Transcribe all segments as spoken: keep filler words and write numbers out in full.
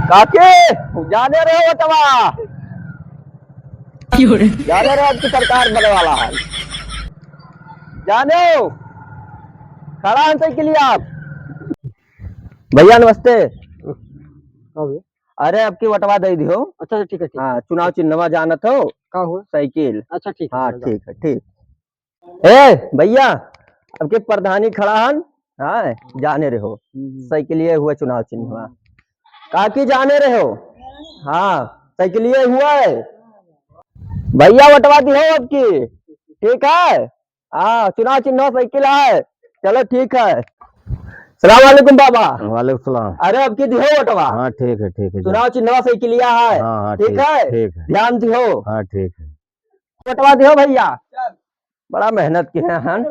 काकी, जाने रहो वोटवा। जाने रहो, अब की सरकार बने वाला है। जाने हो, खड़ा है साइकिल आप। भैया नमस्ते। हाँ भैया। अरे, अब की वोटवा दे दियो। अच्छा, अच्छा, ठीक है, ठीक है। हाँ, चुनाव चिन्हवा जानत हो? का हुआ? साइकिल। अच्छा, ठीक है, हाँ, ठीक है, ठीक। ए भैया, अब के प्रधानी खड़ा हन, हाँ, जाने रहो। हम्म। साइकिलिए हुआ चुनाव चिन्हवा। हम्म। काकी जाने रहो? हाँ, साइकिलिए हुआ है। भैया वोटवा दिहो अब की, ठीक है? हाँ, चुनाव चिन्हवा साइकिल है। चलो ठीक है। सलाम वालेकुम बाबा। वालेकुम सलाम। अरे अब की दिहो वोटवा? हाँ, ठीक है, ठीक है, चुनाव चिन्हवा साइकिलिया है। हाँ, हाँ, ठीक ठीक, है? ठीक है। ध्यान दिहो। हाँ, ठीक है। वोटवा दिहो भैया। बड़ा मेहनत किहे हन।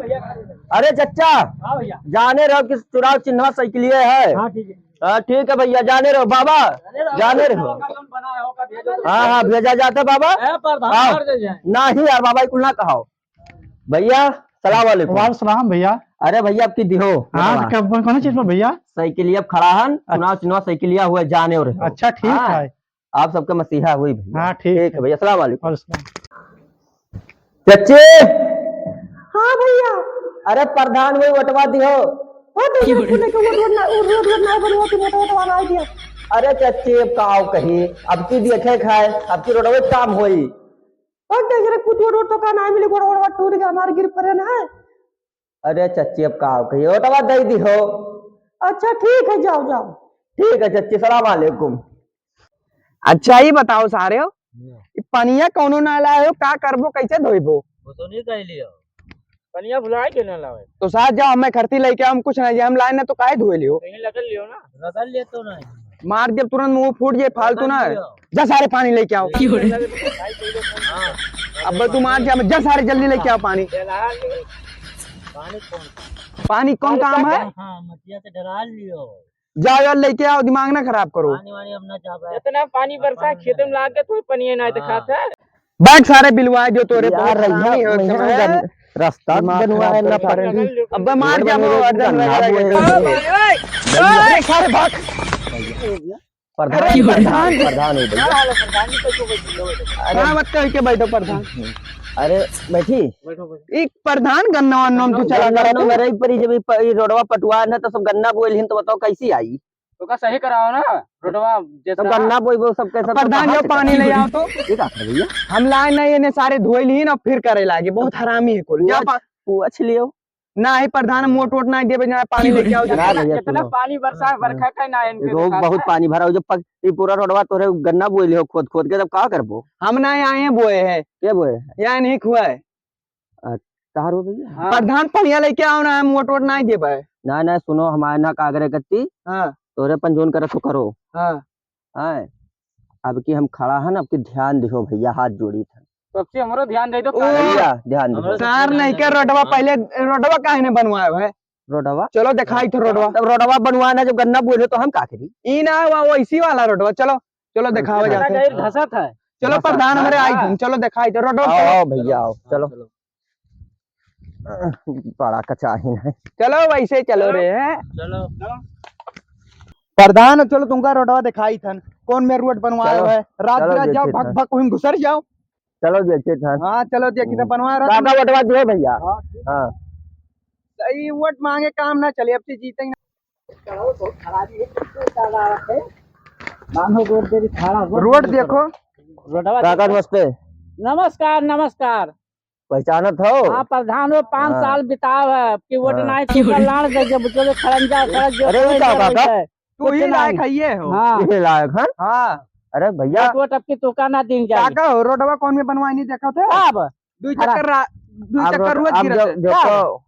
अरे चच्चा, हाँ भैया। जाने रहो कि चुनाव चिन्हवा साइकिलिए है। हाँ, ठीक है। हाँ, ठीक है भैया, जाने रहो बाबा, जाने रहो। हाँ, हाँ, भेजा जाता बाबा। ए, प्रधान हाँ। नहीं यार बाबा, कुल ना कहो। भैया, सलाम वालेकुम। वालेकुम सलाम भैया। अरे भैया, अब की दिहो? हाँ, वोटवा। कब, कौन चीज पर भैया? साइकिलिया अब खड़ा हन, अच्छा। चुनाव चिन्हवा साइकिलिया हुआ, जाने रहो। अच्छा, ठीक हाँ। है। आप सबके मसीहा हुई भैया। हाँ, ठीक ठीक है। है भैया, अस्सलाम वालेकुम। वालेकुम सलाम। चच्ची। हाँ भैया। अरे प्रधान वही वोटवा दिहो। ओ तो ये सुने के वोट, वोट ना, वोट, वोट, वोट ना बनवा के वोट, वोटवा ना दिया। अरे चच्ची, अब का आओ कही, अब की देखे खाए, अब की रोडवे काम होई। ओ तो जरा कुछ वोट, वोट तो का ना मिले, वोट, वोट, वोट टूट गया, हमारे गिर पड़े ना है। अरे चच्ची, अब का आओ कही, वोटवा दे दिहो। अच्छा ठीक है, जाओ, जाओ। ठीक है चच्ची, सलाम वालेकुम। अच्छा, ई बताओ सारे हो, ई पनिया कौनो ना लाए हो, का करबो, कैसे धोइबो? वो तो नहीं कह लियो, पनिया भुलाए के ना लावे। तो साथ जाओ, हमें खरती लेके आओ, हम कुछ नहीं जाए, हम लाए ना तो काहे धोए लियो? कहीं लगल लियो ना, लगल ले तो नहीं। मार जब तुरंत मुंह फूट जाए, फालतू ना। लगल लियो। जा सारे पानी लेके आओ। लगल लियो, भाई, कोई लोग नहीं। हाँ। अब तू मार जा, जा सारे जल्दी लेके आओ पानी। पानी कौन? पानी कौन काम है? हाँ, मटिया से डरा लियो। जाओ यार, लेके आओ, दिमाग ना खराब करो। पानी वानी अब ना जाबे। इतना पानी बरसा, खेत में लाग के तो पनिया ना दिखात है। बैठ सारे बिलवा जो तोरे यार, बहुत हरामी हो तुम, हैं। रास्ता बनवाए ना पड़े। अबे मार जा, वो एकदम लगा के। अरे सारे भाग। प्रधान, अरे, प्रधान, प्रधान हो भैया। अरे, हाँ, मत कह के बैठो प्रधान। अरे, बैठी। एक प्रधान गन्ना वन्ना में तू चला गन्ना करा तू। मेरे ही परी जब ई प-, ई रोडवा पटवा न तो सब गन्ना बोइल हिन तो बताओ कैसी आई? तो का सही कराओ ना, रोडवा तो जैसा गन्ना बोई वो सब कैसा प्रधान तो जो पानी ले आओ तो। ये का है भैया? हम लाए नहीं, इन्हें सारे धोए ली ना, फिर करे लागे, बहुत हरामी है कुल। पूछ, जा पा- पूछ लियो। नाही प्रधान, मोट वोट नाही देबे, ना पानी लेके आओ। ना भैया, कितना सुनो। पानी बरसा, बरखा का ना इनके देखो, साथ बहुत है। पानी भरा हो, जब पक-, ये पूरा रोडवा तोरे गन्ना बोए लियो खोद खोद के, तब का करबो? हम ना आए हैं बोए हैं। के बोए है? या नहीं खुआ है। अच्छा, तार हो भैया? हाँ। प्रधान, पनिया लेके आओ ना, हम मोट वोट नाही देबे। ना, ना, सुनो, हमारे ना का करे करती। हाँ। तोरे अपन जोन करत हो करो। हाँ। हाँ। अब की हम खड़ा हन, अब की ध्यान दिहो भैया, हाथ जोड़ी था। तो अब की हमरो ध्यान दे दो, ओ। भैया, ध्यान दिहो। हमरो सार नहीं के रोडवा हाँ। पहले, रोडवा काहे ने बनवाए है? रोडवा? चलो दिखाई तो रोडवा। तब रोडवा बनवाए ना, जब गन्ना बोए तो हम का करी? ई ना हुआ, वो इसी वाला रोडवा, चलो। चलो देखावे अच्छा, जाते हैं। धसत है। चलो धसत। प्रधान हमरे हाँ, आई हाँ। तुम, चलो देखाई तो रोड, रोड आओ, चलो। आओ भैया, आओ, चलो। चलो। बड़ा कचाहिन है। चलो वैसे चलो चलो। रे, हैं? चलो। प्रधान, चलो तुमका रोडवा देखाई थन, कौन में रोड बनवाए चलो। हुआ है। रात चलो, बिरात जाओ, देखिए भक था। भक वहीं घुसर जाओ। चलो, देखिए था। हाँ, चलो, देखिए था, हम्म। बनवाए रहा काका तुम। वोटवा दिए भैया। हाँ। हाँ। सही वोट मांगे काम ना चले, अब से जीतेंगे। रोड देखो। रोडवा काका देखो। नमस्ते। नमस्कार, नमस्कार। पहचानत हो? हाँ, प्रधान हो, पाँच हाँ। साल बिताव है, अब की वोट हाँ। नहीं, तुमका लाड़ दे, जब जो खड़ंजा, खड़ंजा, अरे, ये का काका? तू कुछ ही लायक नहीं। है, ये हो। हाँ। ये लायक है? हाँ। अरे भैया। एक वोट अब की तुमका ना दीन जाए। काका हो, रोडवा कौन में बनवाए नहीं देखा था? अब? दू खड़ा। चक्कर रा-, दू अब चक्कर रोड-, रोज अब गिरत जो है। देखो,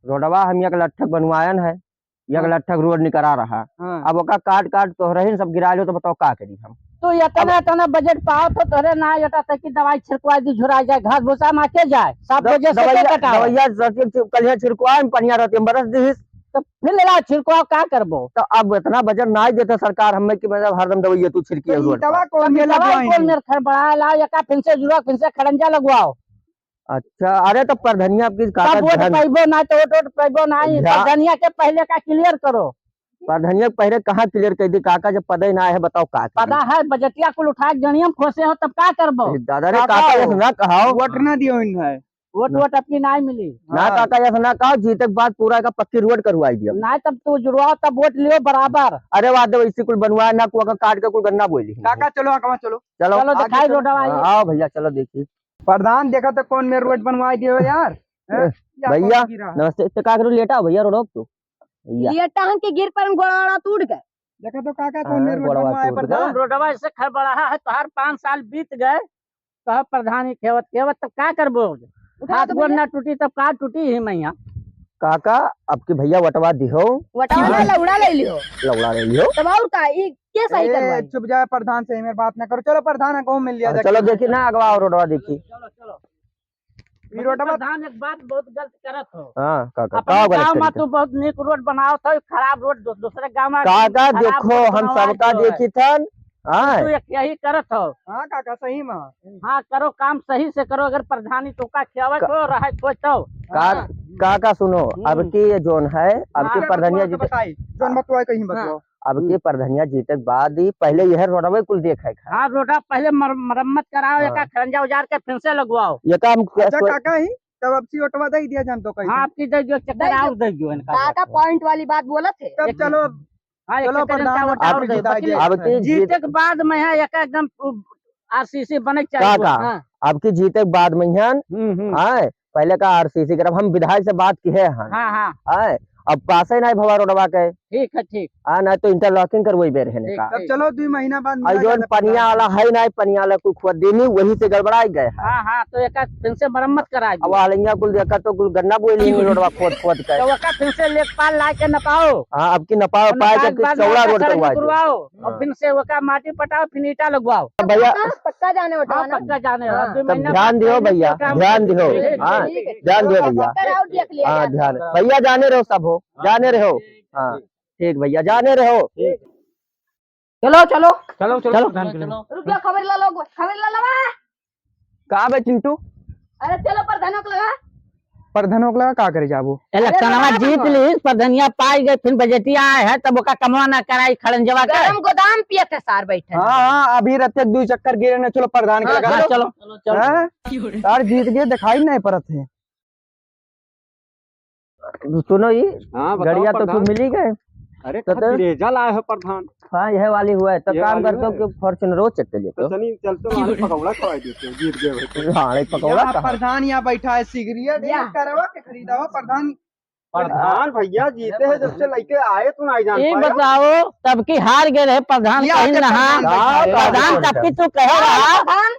रोडवा हम एक लट्ठक बनवायन है। एक हाँ। लट्ठक रोड निकरा रहा। हाँ। अब ओका काट काट तोहरे ही सब गिरा लो तो बताओ का करी हम? तू इतना, अब इतना बजट पाओ तो तोहरे ना एटा तक की दवाई छिड़कवा दी, झुरा जाए, घास भूसा मार के जाए, सब द-, वजह से दवाइया, के कटाओ। दवाइया रहती है, कलिया छिड़कवा में पनिया रहती है, बरस दी। तो फिर ला छिड़कवा का करबो? तो अब इतना बजट ना देते सरकार हमें कि मतलब हरदम दवाइया तू छिड़की तो है ई रोड दवा पर। कौन तो में ई दवा लगवाएंगे? कौन में खड़बड़ा ला, एका फिर से जुड़ा, फिर से खड़ंजा लगवाओ। अच्छा, अरे तो प्रधनिया आपकी काका तब वोट ध्यान पाइबो ना, तो वोट, वोट पाइबो ना, ध्यान प्रधनिया के पहले का clear करो। प्रधानिया के पहले कहाँ clear कर दी काका, जब पदे ना आए है, बताओ का करी? पता है, बजटिया कुल उठा के गणिया में खोसे हो, तब का करबो? दादा रे, काका, काका, ऐसे ना कहाओ। वोट ना दियो इन है। वोट, ना। वोट अबकी नाहीं मिली। ना हाँ। काका, ऐसे ना कहाओ, जीते के बाद पूरा का पक्की रोड करवाई दियो। ना, तब तू जुड़वाओ, तब वोट लियो बराबर। अरे वाह, दे वैसे कुल बनवाए ना, कुआ का काट के कुल गन्ना बोई ली। काका, चलो, आगवा चलो। चलो। चलो, आगे दिखाई चलो। रोडवा ये। हाँ, आओ भैया, चलो देखी। प्रधान, देखा तो कौन में रोड बनवाई दियो यार। हैं? या भैया, कौन गिरा? नमस्ते। तो का करो, लेटा हो भैया रोड पे तो? भैया। लेटा हम के गिर पर गोड़वा टूट गए। देखा तो काका, हाँ, कौन में रोड गोड़वा बनवाए टूट गए। प्रधान? रोडवा ऐसे खड़बड़ाहा है, तोहार पाँच साल बीत गए, कह प्रधानी खेवत खेवत, तब का करबो? उठा हाथ तो गोड़ भैया। ना टूटी, तब का टूटी ही मैया? काका, अबकी भैया वटवा दिहो। वटवा लौड़ा ले लियो। लौड़ा ले लियो। तब और का, ई के सही ए, करवाई? चुप जाए प्रधान, सही में बात ना करो। चलो प्रधान, गाँव मिल लिया हाँ, जाए। चलो देखी ना, अगवा और रोडवा देखी। चलो, चलो। ई रोडवा प्रधान एक बात बहुत गलत करत हो। हाँ, का, का, अपने का गलत गाँव में करी? तू बहुत नीक रोड बनावत हो, खराब रोड दू-, दूसरे गाँव में का, का खराब देखो, रोड हम बनवा सबका दो है। देखी थन, हाँ। तू एक यही करत हो। हाँ काका, सही में। हाँ, करो काम सही से करो, अगर प्रधानी तोका खियावे का, को रहे कोई तो। का, हाँ। का, का सुनो, हम्म। अबकी ये जोन है, अबकी हाँ। प्रधानिया जी तो बताई, जोन बतवाए कहीं हाँ। बतवाओ। अबकी हम्म। प्रधानिया जीते के बाद ही पहले यह रोडवे कुल देखे खाए। हाँ, रोडा पहले मर-, मरम्मत कराओ, हाँ। एका खरंजा उजार के फिर से लगवाओ। ये काम अच्छा, सोच- काका ही, तब अबकी ओटवा दे दिया जान तो कहीं। हाँ, अबकी दे दियो, चक्कर दे दियो। आओ दे दियो इनका। काका point वाली बात बोलत है। तब एक चलो, मिनट। हाँ, एक चलो, चक्कर प्रधान, इनका ओटाओ अबकी दे दियो। जीते के बाद में है, एक एकदम, उ, आरसीसी बने चाहिए। काका, हाँ। अबकी जीते के बाद में है, हम्म, हम्म। हाँ, पहले का आरसीसी करब, हम विधायक से बात किहे हैं। हाँ, हाँ। आए, अब पासे नाहीं भवा रोडवा के। ठीक है, ठीक। हाँ, नाहीं तो interlocking करवइबे रहे ने ठीक, का। तब ठीक। चलो, दुइ महीना बाद और मिला जोन जाता पनिया प्रधान। वाला है नाहीं, पनिया वाला कुल खोद देनी, वही से गड़बड़ाई गए हैं। हाँ, हाँ, तो एका फिर से मरम्मत कराई अब दो। हलैया कुल देखा तो कुल गन्ना बोई लेनी रोडवा खोद खोद के। तो एका फिर से लेखपाल ला के नपाओ। हाँ, अबकी नपाओ, और पाए नपाए के के बाद चौड़ा नपाए रोड सड़क करवा दो। निकलवाओ। और हाँ। फिर से ओका माटी पटाओ, फिर ईंटा लगवाओ। भैया, पक्का, पक्का जाने हो, हाँ, जाने। पक्का जाने हो। हाँ। दो तब महीना ध्यान बाद दियो पहले भैया, काम ध्यान करो। दियो। ठीक है, हाँ, ठीक है। ध्यान दियो भैया। पक्का और देख लिया हाँ, जाए। ध्यान। भैया जाने रहो सब हो, हाँ, जाने रहो। ठीक, हाँ, ठीक। ठीक भैया, जाने रहो। ठीक। चलो, चलो। चलो, चलो, चलो। प्रधान के लिए। रुक जाओ, खबर ला लो, खबर ला लो बा। का बे चिंटू? अरे चलो, प्रधानों को लगा। प्रधानों को लगा का करे जाबो? अरे इलेक्शनवा बाबा। जीत ली, प्रधानिया पाई गए, फिर बजटिया आए है, तब ओका कमवा ना कराई खड़ंजवा के। गरम गोदाम पियत है सार बैठे। हाँ, हाँ, अभी रत्ते दुइ चक्कर गिरे ना, चलो प्रधान के हाँ, लगा। हाँ, चलो। चलो, चलो। हाँ? यार जीत गए, दिखाई नहीं पड़त है। सुनो ई, हाँ, बताओ गड़िया तो तू प्रधान। मिली गए। अरे, तो, तो कहाँ बिरेजा लाए हो प्रधान? हाँ, यह वाली हुआ है। तो ये काम वाली करते हो हुआ है? कि Fortuner रोज check कर लेते तो हो? चलिए, चलते हो, अरे, पकौड़ा खवाई देते हो, जीत गए भाई। हाँ, अरे, पकौड़ा यहाँ कहाँ? प्रधान यहाँ बैठा है, सिगरेट या। करवा के खरीदा हो प्रधान। प्रधान भैया जीते हैं, जब से लेके आए तो नहीं जान ये पाए। बताओ, तब की हार गए रहे प्रधान, या कहीं के नहा। प्रधान बैठा है? प्रधान तब की तू कहे रहा। प्रधान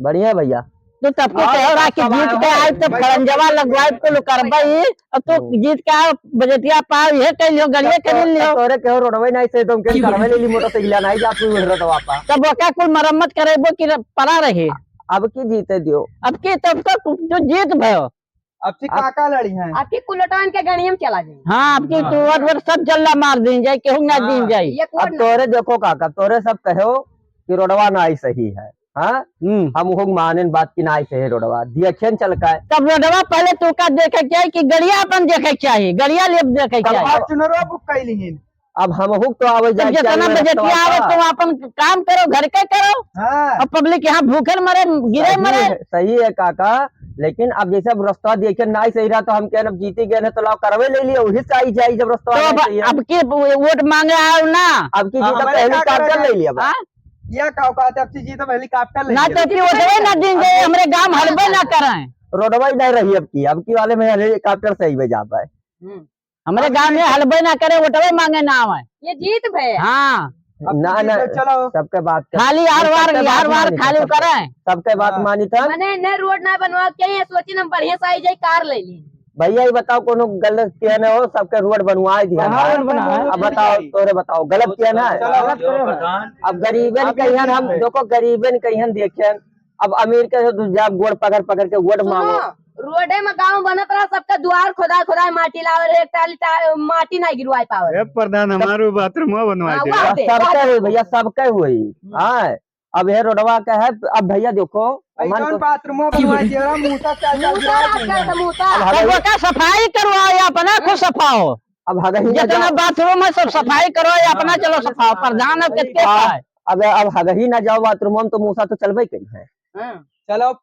बढ़िया भैया। तो तब को हाँ, कहे रहा कि जीत के आए तो खड़ंजवा लगवाए तो लो करबई, अब तो हम्म। जीत के आओ, बजटिया पाओ, ये कह लियो, गड़िया तब तो, खरीद लियो। तब तोरे केहू रोडवे नहीं से, तुम के करवे ले ली मोटरसाइकिल, नहीं जा तू उधर तो वापस। तब ओका कुल मरम्मत करेबो कि र-, पड़ा रहे। अब की जीते दियो। अब की तब का जो जीत भयो। अब की अब काका लड़ी हैं। अब की कुलटान के गणियम चला जाए। हाँ, अब की हाँ। तो वोट, वोट सब जल्ला मार दीन जाए, केहू ना हाँ। दीन जाए। ये अब कोड ना। तोरे देखो काका, तोरे सब कहो कि रोडवा नाई सही है, हाँ? हम्म। हम उहो मानेन बात कि नाई सही रोडवा, दियखेन चल का है। तब रोडवा पहले तू का देखे के चाही कि गड़िया अपन देखे के चाही, गड़िया लेब देखे के तब चाही। आप चुनरो बुक कैली हिन। अब हमहू तो आवे तब जाए के जितना चाहिए बजटिया रस्तवा आवे पर। तो अपन काम करो, घर के करो। हाँ। अब पब्लिक यहाँ भूखे न मरे, गिरे सही मरे। है, सही है काका, लेकिन अब जैसे अब रस्तवा देखे नाई सही रहा तो हम कहन अब जीती गए हैं तो लाओ करवे ले लिए, वही से आई जाई जब रस्तवा तो नहीं अब, सही है। अब की वो-, वोट मांगे आओ ना। अब की हाँ, जीत हमारे पहली का कागज करेगा? ले लिया बा। हाँ? या का औकात है, अब की जीत अब हेलीकॉप्टर ले ना लिया। तो की वोटवे ना दीन जाए, हमरे गाँव हलबे ना करें। रोडवा ही नहीं रही अब की, अब की वाले में हेलीकॉप्टर से ही में जा पाए। हम्म। हमरे अब गाँव में जीत हलबे ना करे, वोटवे मांगे ना आवे। ये जीत भे। हाँ। अब ना, जीत ना, भे, चलो। सबके बात कर। खाली हर हम बार, सबके हर बात बार मानी खाली था, करे। सबके बात हाँ। मानी था। मने ने रोड ना बनवा के ये सोची हम बढ़िया से आई जाई कार ले ली। भैया ये बताओ कोनो गलत किया ना हो, सबके रोड बनवा दिया कहाँ ना। रोड बना है? अब बताओ, तोरे बताओ, गलत किया ना? चलो, गलत करे हो। अब गरीबन अब कहियन हम, देखो गरीबन कहियन देखेन, अब अमीर के तो जाब गोड़ पकड़ पकड़ के वोट सुनो, मांगो। रोडे में गाँव बनत रहा, सबका दुआर खोदा खोदा माटी लावे रहे, एक टाली टा-, माटी नहीं गिरवाए पावे। ए प्रधान, हमारो बाथरूम बनवा हाँ, दे। वाह दे, सबके वाह हुई दे। भैया, सबके हुई। हम्म। हाँ, अब ये रोडवा का है, अब भैया देखो, ऐसा मन तो बाथरूम बनवा दे रहा, मूसा चाचा मूसा गिरवा रात का देंगे। तो मूसा। अब तब हमारे ओका सफाई करवाओ या अपना खुद सफाओ। अब हगही ना जितना जाओ। बाथरूम है, सब सफाई करो, या अपना चलो सफाओ। प्रधान अब कितने हाँ, पाए? अब, अब हगही ना जाओ बाथरूम में, तो मूसा तो चलबे करी है। हाँ। चलो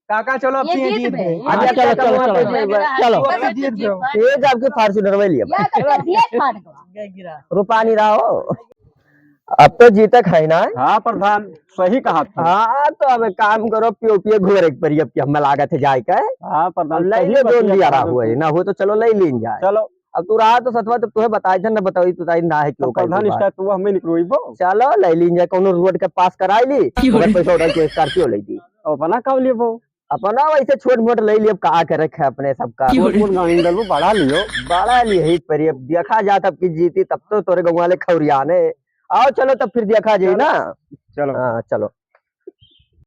काका, चलो अब ये पिए जीत जीत गए। गए। हाँ, अच्छा, चलो, काका, चलो, वहाँ चलो, पे चलो। चलो। अब जीत गए। ये जब के Fortuner में लिया। या तो जीत फाड़ गवा। रूपानी रहो। अब तो जीतक है ना? हाँ प्रधान, सही कहा तू। हाँ, तो अब एक काम करो, पियो पियो घोर एक परी, अब कि हमें लागत है जाए के। हाँ प्रधान, अब ले सही ले बतिया जोन दिया कहा रहा तू। हुआ है ना, हो तो चलो ले लीन जाए। चलो। अब तू रहा तो सतवा, तो तुहे बताई थे ना, बताई तू ताई ना है क्यों तो प्रधान, कही बात। इसका तू हमें निकलवाई बो। चलो ले लीन जाए, कोनो रोड के पास कराई ली, क्यों? अगर पैसा उठाई तो Scorpio ले दी। अब अपना कब लेबो? अपना वैसे छोट मोट ले लियो, अब का करे है अपने सबका। छोट मोट गाड़ी में डलबो, बड़ा लियो। बड़ा लियो ही परी, अब देखा जात अब की जीती, तब तो तोरे गौवा ले खौरियाने। आओ चलो तब फिर देखा जाई चलो। ना। चलो। हाँ, चलो।